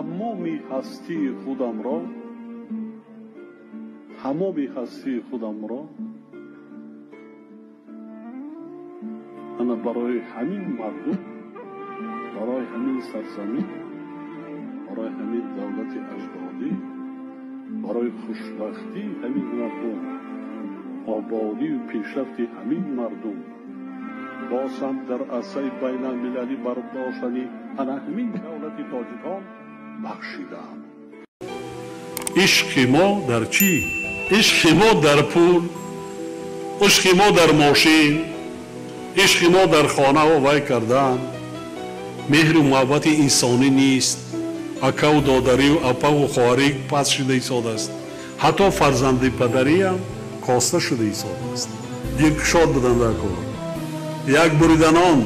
Тамоми ҳастии худамро, тамоми ҳастии худамро ана барои ҳамин мардум, барои ҳамин сарзамин, барои ҳамин давлати аҷдодӣ, барои хушбахтии ҳамин мардум, ободию пешрафти ҳамин мардум, боз ҳам дар арсаи байналмилалӣ бардоштани ана ҳамин давлати тоҷикон бахшидаам. Ишқи мо дар чӣ? Ишқи мо дар пул, ишқи мо дар мошин, ишқи мо дар хонаву вай кардан. Меҳру муҳаббати инсонӣ нест. Акаву додарию апаву хоҳарӣ пас шуда истодааст. Ҳатто фарзанди падариам коста шуда истодааст. Дилкушод буданд дар кор. Як бурида нон,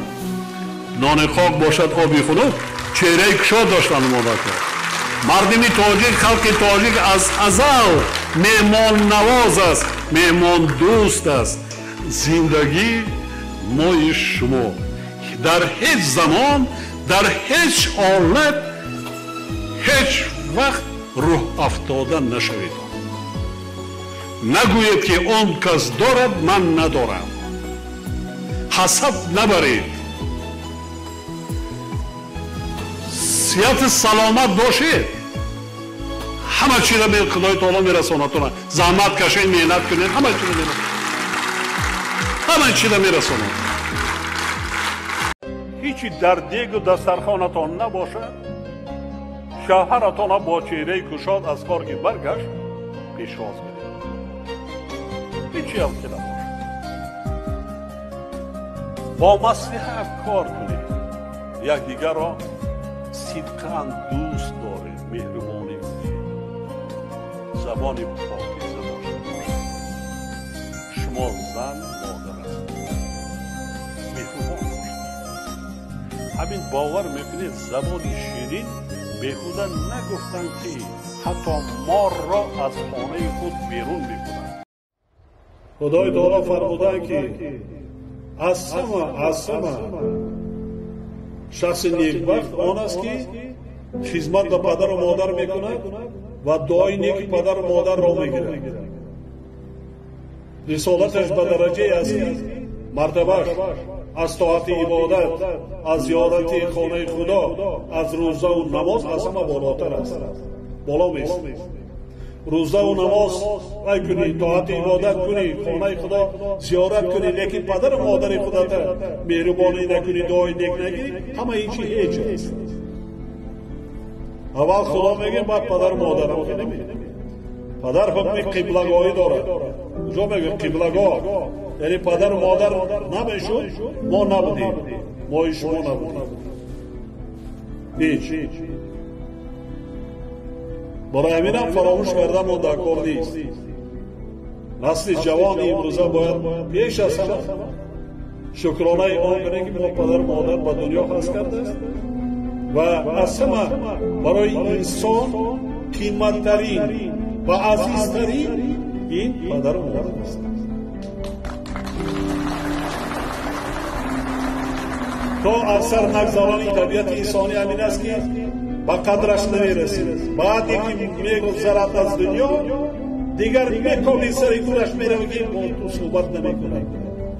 нони қоқ бошад оби хунук, чеҳраи кушод доштанд мо дар кор. Мардуми тоҷик, халқи тоҷик аз азал меҳмоннавоз аст, меҳмондӯст аст. Зиндагӣ мои шумо дар ҳеҷ замон, дар ҳеҷ ҳолат, ҳеҷ вақт рӯҳ афтода нашавед. Нагӯед ки он кас дорад, ман надорам. Ҳасаб набаред. Сиҳату саломат бошед. Ҳама чизро Худои таоло мерасонад. Заҳмат кашед, меҳнат кунед, ҳама чизро мерасонад. Ҳама чизро мерасонад. Ҳечи дар дегу дастархонатон набошад, шавҳаратона бо чеҳраи кушод аз кор ки баргашт пешвоз кунед. Ҳечиам ки набошад. Бо маслиҳат кор кунед. Якдигарро сидқан дӯст доред, меҳрубонӣ кунед. Забони покиза дошта бошед. Шумо зан, модар ҳастед. Меҳрубон бошед. Ҳамин бовар мекунед, забони ширин беҳуда нагуфтанд ки ҳатто морро аз хонаи худ берун мекунанд. Худои таоло фармуданд ки аз ҳама шахси некбахт он аст ки хизмат ба падару модар мекунад ва дуои неки падару модарро мегирад. Рисолаташ ба дараҷае аст ки мартабаш аз тоати ибодат, аз зиёрати хонаи Худо, аз рӯзаву намоз аз ҳама болотар аст. Боло мест. Рӯзаву намоз вай кунӣ, тоати ибодат кунӣ, хонаи Худо зиёрат кунӣ, лекин падару модари худата меҳрубонӣ накунӣ, дуои нек нагирӣ, ҳама ин чи ҳеҷ аст. Аввал Худо мегӯяд, баъд падару модар. Падар ҳукми қиблагоҳӣ дорад. Куҷо мегӯяд қиблагоҳ? Яъне падару модар намешуд, мо набудем, мои шумо набудем. Ҳеҷ. Барои ҳаминам фаромӯш кардан мо дар кор нест. Насли ҷавони имрӯза бояд пеш аз ҳама шукронаи он кунем ки мо падару модар ба дунё ҳаст кардааст ва аз ҳама барои инсон қиматтарин ва азизтарин ин падару модар аст. То аз сар нагзарони табиати инсонӣ ҳамин аст ки ба қадраш намерасид. Баъде ки мегузарад аз дунё, дигар мекоби сари гӯраш меравад ки бо ту суҳбат намекунад.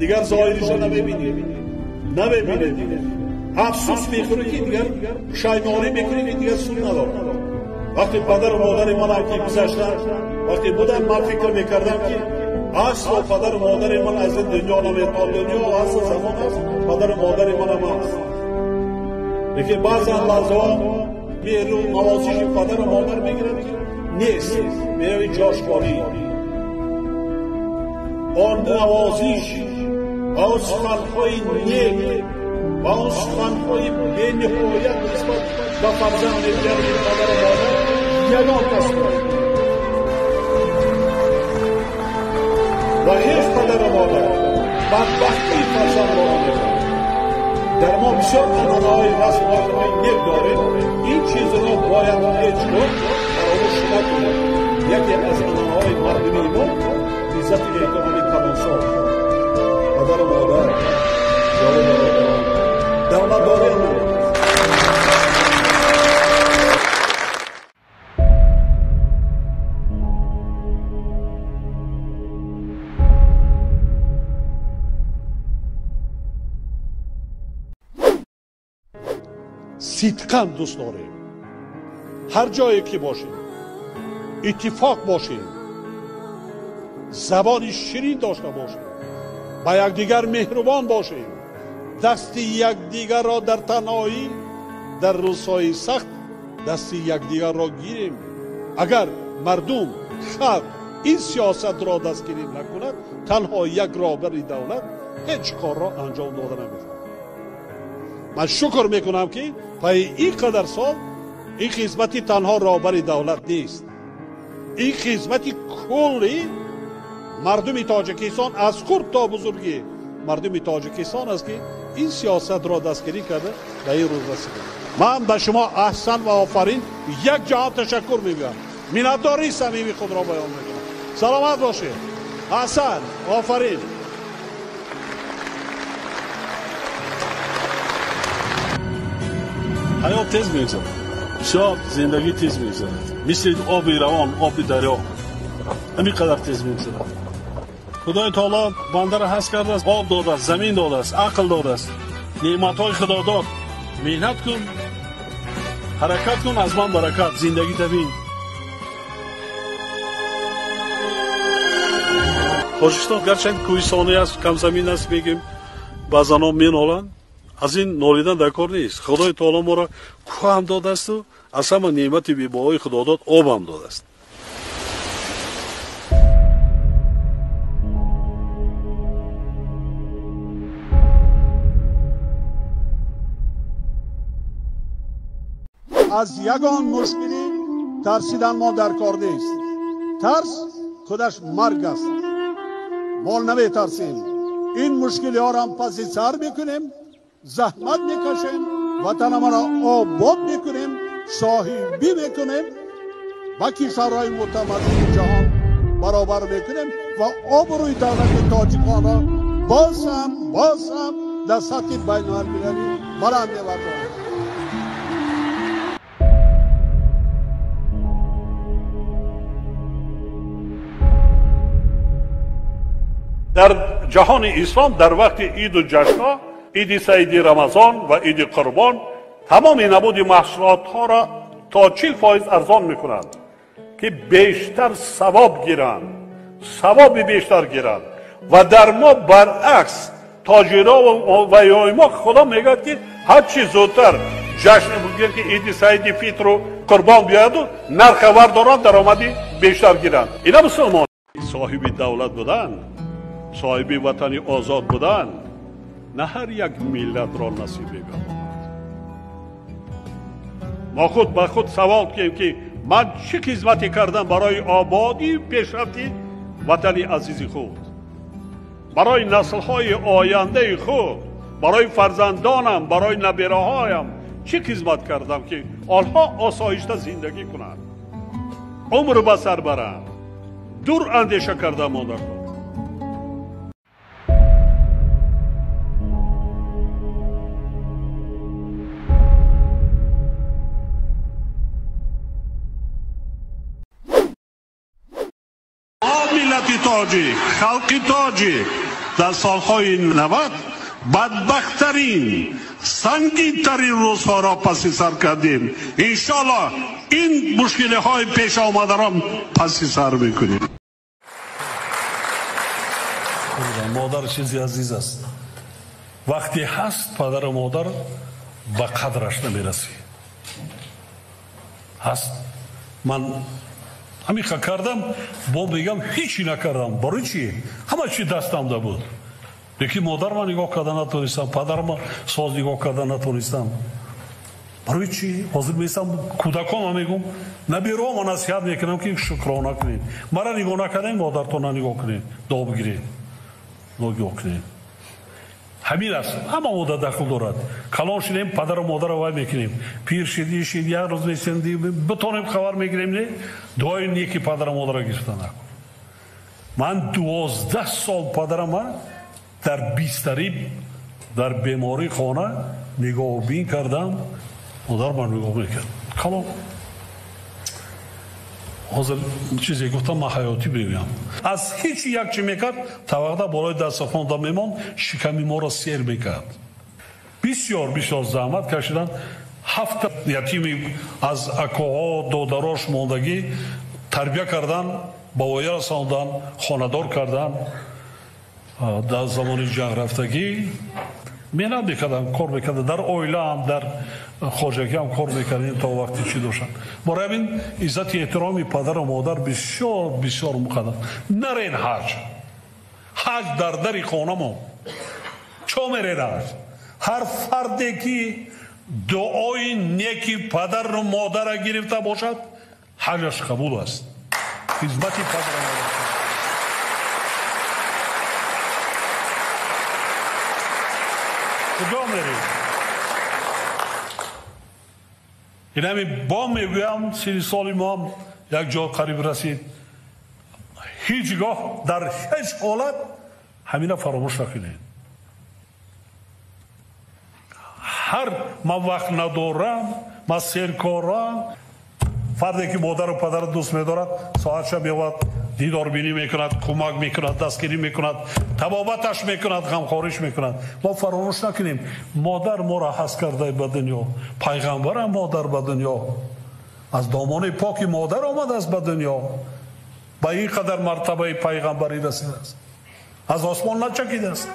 Дигар зоҳириша намебинед. Намебинед. Афсӯс мехӯрӣ ки дигар пушаймонӣ мекунӣ ки дигар суд надорад. Вақте падару модари манам ки гузаштанд, вақте будам ман фикр мекардам ки асло падару модари ман аз ин дунё наметавон. Дунё аст, замон аст, падару модари манам аст. Лекин баъзан лаҳзаҳо меҳру навозиши падару модар мегирад ки нест, мерави ҷош холӣ. Он навозиш ва он суханҳои нек ва он суханҳои бениҳоят нисбат ба фарзанд мегирад падару модар ягон кас ва ҳеҷ падару модар бадбахтии фарзандро намехоҳад. Дар мо бисёр анъанаҳои расму нек дорем. Ин чизро бояд ҳеҷ гоҳ фаромӯш накунем. Яке аз анъанаҳои мардумии мо иззату эҳтироми калонсол, падару модар, ёру бародарон, давлатдорӣ. Сидқан дӯст дорем. Ҳар ҷое ки бошем, иттифоқ бошем, забони ширин дошта бошем, ба якдигар меҳрубон бошем, дасти якдигарро дар танҳоӣ, дар рӯзҳои сахт дасти якдигарро гирем. Агар мардум, халқ ин сиёсатро дастгирӣ накунад, танҳо як роҳбари давлат ҳеҷ корро анҷом дода наметавонад. Ман шукр мекунам, ки пайи ин қадар сол ин хизмати танҳо роҳбари давлат нест, ин хизмати кулли мардуми Тоҷикистон аз хурд то бузурги мардуми Тоҷикистон аст, ки ин сиёсатро дастгирӣ карда ба ин рӯз расида. Ман ба шумо аҳсан ва офарин, як ҷаҳон ташаккур мегӯям, миннатдории самимии худро баён мекунам. Саломат бошед. Аҳсан, офарин. Ҳаёт тез мегузарад, бисёр зиндагӣ тез мегузарад, мисли оби равон, оби дарё ҳамин қадар тез мегузарад. Худои таоло бандаро ҳаст кардааст, об додааст, замин додааст, ақл додааст, неъматҳои худо дод. Меҳнат кун, ҳаракат кун, аз ман баракат, зиндагита бин. Тоҷикистон гарчанд кӯҳистонӣ аст, камзамин аст, мегӯем, баъзанҳо меноланд. Аз ин нолидан дар кор нест. Худои таоло моро кӯҳ ҳам додаасту аз ҳама неъмати бебаҳои худо дод об ҳам додааст. Аз ягон мушкилӣ тарсидан мо дар кор нест. Тарс худаш марг аст. Мо наметарсем. Ин мушкилиҳоро ҳам паси сар мекунем, заҳмат мекашем, ватанамонро обод мекунем, соҳибӣ мекунем, ба кишварҳои мутамаддини ҷаҳон баробар мекунем ва обрӯи давлати тоҷиконро боз ҳам дар сатҳи байналмилалӣ баланд мебардорем. Дар ҷаҳони ислом дар вақти иду ҷашнҳо, иди саиди Рамазон ва иди Қурбон, тамоми набуди маҳсулотҳоро то 40% арзон мекунанд, ки бештар савоб гиранд, савоби бештар гиранд. Ва дар мо баръакс тоҷиро ва ёи мо Худо мегӯяд, ки ҳарчи зудтар ҷашн бигиранд, ки иди саиди фитру қурбон биёяду нарха вардоранд, даромади бештар гиранд. Ина мусулмон соҳиби давлат будан, соҳиби ватани озод будан на ҳар як миллатро насиб мегардонад. Мо худ ба худ савол кунем, ки ман чӣ хизмате кардам барои ободию пешрафти ватани азизи худ, барои наслҳои ояндаи худ, барои фарзандонам, барои набираҳоям чӣ хизмат кардам, ки онҳо осоишта зиндагӣ кунанд, умр ба сар баранд. Дур андеша кардам модар. Тоҷик, халқи тоҷик дар солҳои 90 бадбахттарин, сангинтарин рӯзҳоро паси сар кардем. Иншоаллоҳ ин мушкилиҳои пеш омадаро паси сар мекунем. Модар чизи азиз аст. Вақте ҳаст падару модар ба қадраш намерасӣ. Ҳаст. Ман ҳамиха кардам, бо мегам ҳечи накардам. Барои чӣ? Ҳама чи дастамда буд. Лекин модарма нигоҳ карда натонистам, падарма соз нигоҳ карда натонистам. Барои чӣ? Ҳозир меистам кӯдаконма мегӯм, наберома насиҳат мекунам, ки шукрона кунед. Мара нигоҳ накардем, модартона нигоҳ кунед, дуо бигиред, нигоҳ кунед. Ҳамин аст, ҳама мода дахл дорад. Калон шудем, падару модарро вай мекунем. Пир шиди, шид, як рӯз нестем, битонем хабар мегирем, не? Дуои неки падару модарро гирифта накун. Ман 12 сол падарама дар бистарӣ, дар бемории хона нигоҳубин кардам. Модар ман нигоҳ мекард. Калон. Ҳозир чизе гуфтам, ман ҳаётӣ мегӯям. Аз ҳеҷ як чи мекард, тавақда болои дастархонда мемонд, шиками моро сер мекард. Бисёр бисёр заҳмат кашиданд. 7 ятими аз акоҳо, додарош мондагӣ тарбия кардан, ба воя расондан, хонадор кардан. Дар замони ҷанг рафтагӣ меҳнат мекардам, кор мекардам, дар оилаам, дар хоҷагиам кор мекардем то вақти чӣ доштам. Барои ҳамин иззати эҳтироми падару модар бисёр бисёр муқаддам. Нарен ҳаҷ, ҳаҷ дар дари хонамон. Чо мерен ҳаҷ? Ҳар фарде ки дуои неки падару модарро гирифта бошад, ҳаҷаш қабул аст. Хизмати падару модар. Куҷо мерем? Инами бо мегӯям, 30 соли мо ҳам як ҷо қариб расид. Ҳеҷ гоҳ дар ҳеҷ ҳолат ҳамина фаромӯш накунед. Ҳар ман вақт надорам, ман серкорам. Фарде ки модару падарро дӯст медорад, соатша меояд, дидорбинӣ мекунад, кӯмак мекунад, дастгирӣ мекунад, табобаташ мекунад, ғамхориш мекунад. Мо фаромӯш накунем, модар моро ҳаст карда ба дунё, пайғамбарам модар ба дунё, аз домони поки модар омадааст ба дунё, ба ин қадар мартабаи пайғамбарӣ расидааст, аз осмон начакидааст.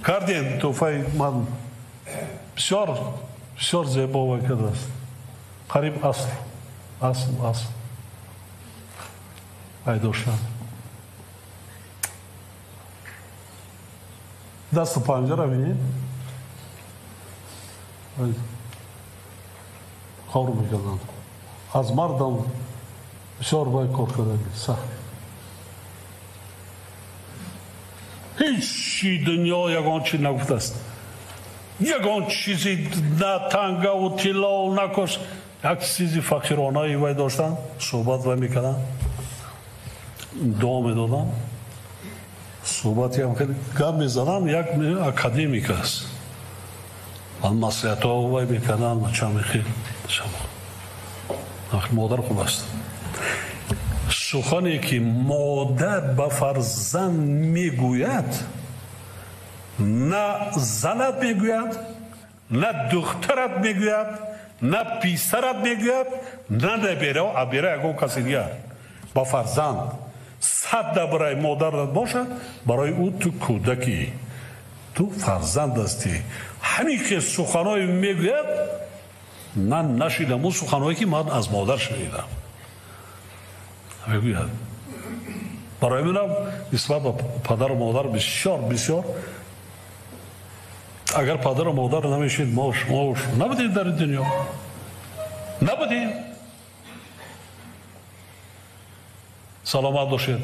Кардем тӯҳфаи ман бисёр бисёр зебо вай кардааст. Қариб асл асл асл пайдо шуд. Дасту панҷара бинед, кор мекарданд. Аз мардам бисёр вай кор кардаги сахт. Ҳеҷ дунё ягон чи нагуфтааст, ягон чизи на тангаву тиллову на кош, як чизи фақиронаи вай доштанд, суҳбат вай мекарданд, дуо медоданд, суҳбатиам хеле гап мезаданд. Як академик аст, ва маслиҳатҳо вай мекарданд, чанд хел модар хуб аст. Сухане ки модар ба фарзанд мегӯяд, на занат мегӯяд, на духтарат мегӯяд, на писарат мегӯяд, на набера, абера ягон каси дигар. Ба фарзанд 100 барои модарат бошад, барои ӯ ту кӯдакӣ, ту фарзанд ҳастӣ. Ҳамин ки суханое мегӯяд, ман нашидам он суханое ки ман аз модар шунидам. Мегӯяд. Барои минам нисбат ба падару модар бисёр бисёр. Агар падару модар намешид, мо шумо набудем дар дунё, набудем. Саломат бошед.